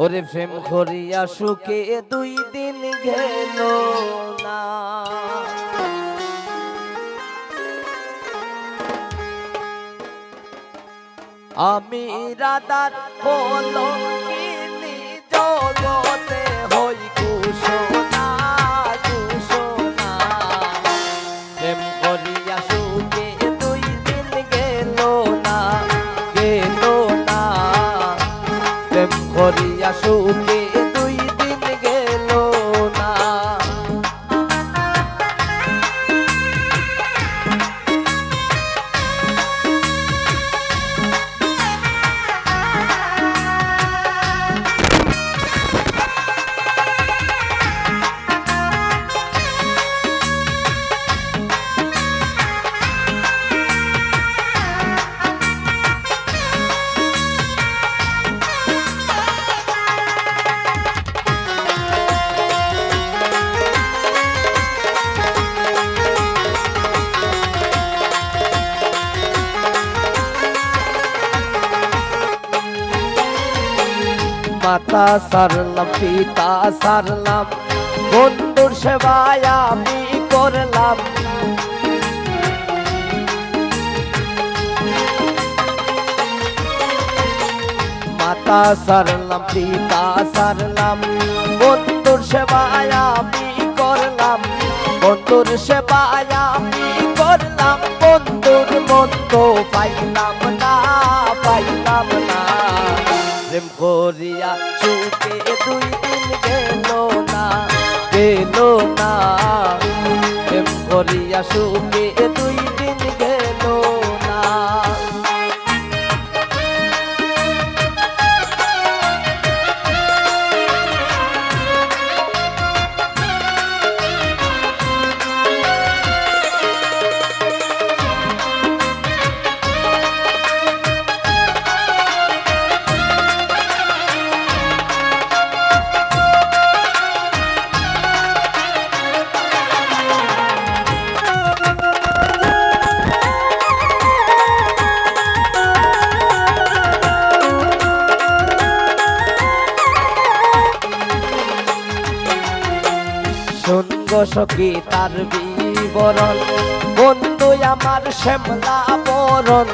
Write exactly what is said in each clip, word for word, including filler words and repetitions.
ওরে প্রেম করিয়া সুখে দুই দিন গেল না। আমি রাধার কলঙ্কিনী জগতে হই ঘোষণা, ঘোষণা। প্রেম করিয়া সুখে দুই দিন গেল না, গেল না। প্রেম করিয়া সুখে দুই দিন গেল না। মাতা সারলাম, পিতা সারলাম, বন্ধুর সেবায় আমি করলাম। মাতা সারলাম, পিতা সারলাম, বন্ধুর সেবায় আমি করলাম, বন্ধুর সেবায় আমি করলাম, বন্ধুর মন তো পাইলাম না, পাইলাম না। প্রেম করিয়া সুখে দুই দিন গেল না, গেল না। প্রেম করিয়া সুখে দুই দিন গেল না। শুন গো সখী তার বিবরণ, বন্ধু আমার শ্যামলা বরণ।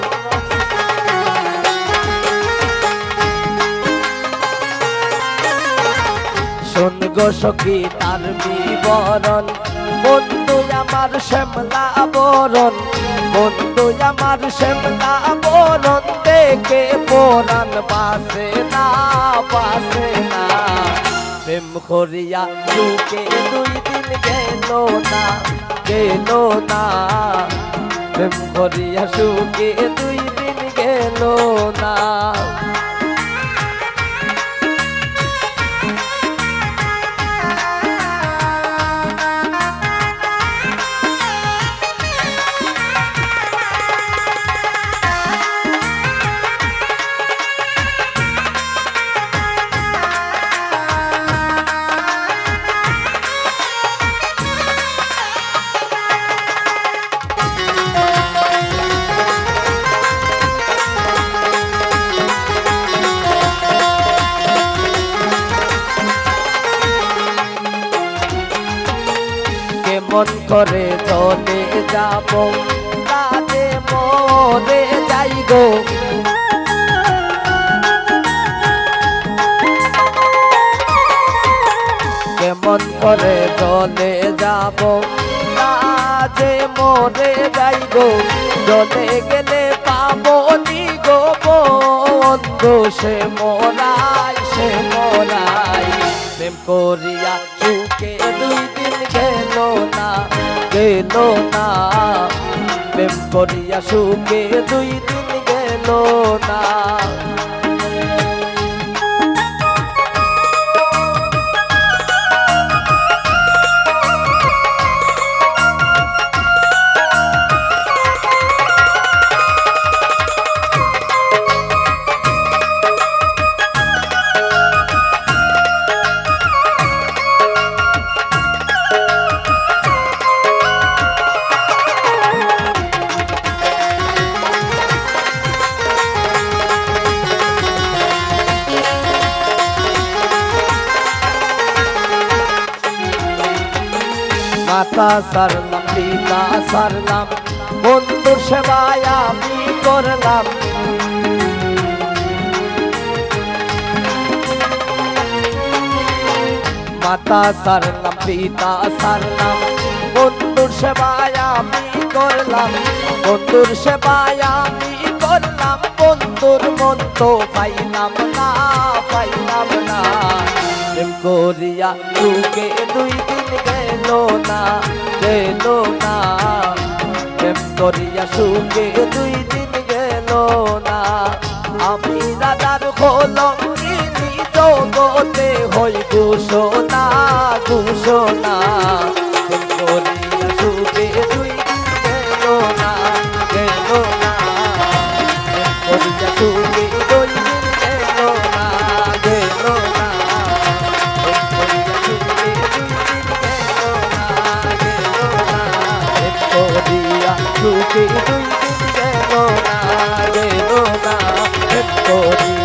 শুন গো সখী তার বিবরণ, বন্ধু আমার শ্যামলা বরণ, বন্ধু আমার শ্যামলা বরণ, দেখে পরাণ বাসে না, বাসে না। প্রেম করিয়া সুখে দুই দিন গেল না, গেল না। প্রেম করিয়া সুখে দুই দিন গেল না। কেমন করে চলে যাব, কাজে মরে যাই গো। কেমন করে চলে যাব, কাজে মরে যাই গো। চলে গেলে পাবো নি গো বন্ধু, সে মরাই, সে মরাই। প্রেম করিয়া সুখে দুই দিন গেল না, গেল না। প্রেম করিয়া সুখে দুই দিন গেল না। মাতা ছাড়লাম, পিতা ছাড়লাম, বন্ধুর সেবায় আমি করলাম। মাতা ছাড়লাম, পিতা ছাড়লাম, বন্ধুর সেবায় আমি করলাম। বন্ধুর সেবায় আমি করলাম, বন্ধুর মন তো পাইলাম না, পাইলাম না। প্রেম করিয়া সুখে দুই দিন গেল না, গেল না। প্রেম করিয়া সুখে দুই দিন গেল না। আমি রাজার কলঙ্কিনী, জগতে হই ঘোষণা, ঘোষণা। প্রেম করিয়া সুখে দুই দিন গেল না, গেল না। প্রেম করিয়া সুখে দুই দিন গেল না, গেল না। প্রেম করিয়া সুখে দুই দিন গেল না, গেল না। প্রেম করিয়া সুখে দুই দিন গেল না, গেল না। প্রেম করিয়া